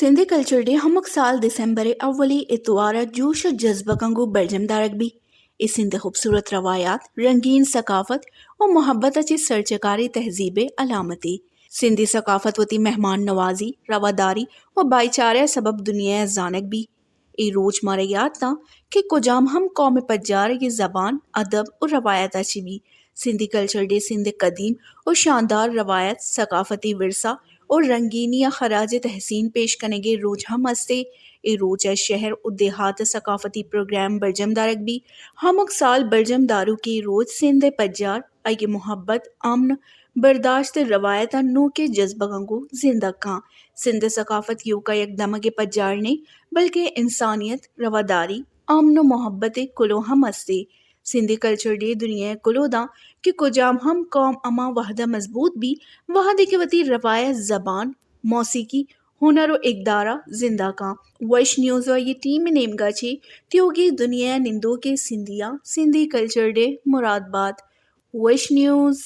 Sindh culture day ہمک سال دسمبر ءِ اولی اتوار ءَ جوش ءُ جذبگاں گوں برجم دارگ بی۔ اے سندھ ءِ خوبصورت روایات، رنگین ثقافت ءُ محبت ءَ چہ سرچکاریں تہذیب ءِ علامتے۔ سندھی ثقافت وتی مہمان نوازی، رواداری ءُ بھائی چارہ ءِ سبب دنیا ءَ زانگ بی۔ اے روچ مارا یات داں کہ کجام ہم قوم ءِ پجار ءَ زبان، ادب ءُ روایت ءَ چہ بی۔ سندھی کلچر ڈے سندھ ءِ قدیم ءُ شاندار روایت، ثقافتی ورثہ ءُ رنگینی ءَ خراج تحسین پیش کنگ ءِ روچ ہم استے۔ اے روچ ءَ شہر ءُ دیہات ءَ ثقافتی پروگرام برجم دارگ بی۔ ہمک سال برجم داروکیں روچ سندھ ءِ پجار، آئی ءِ محبت، امن، برداشت ءُ روایت ءَ نوکیں جذبگاں گوں زندگ کاں۔ سندھ ءِ ثقافت ایوکا یک دمگے پجار نیں، بلکہ انسانیت، رواداری، امن ءُ محبت ءِ کلوہ ہم استے۔ سندھی کلچر ڈے دنیا ءَ کلوہ داں کہ کجام ہم قوم ہما وہد ءَ مضبوط بی، وہدے کہ وتی روایت، زبان، موسیقی، ہنر ءُ اقدار ءَ زندہ کاں۔ وش نیوز ءُ آئی ءِ ٹیم ءِ نیمگ ءَ چہ تیوگیں دنیا ءِ نندوکیں سندھیاں سندھی کلچر ڈے مراد بات۔ وش نیوز۔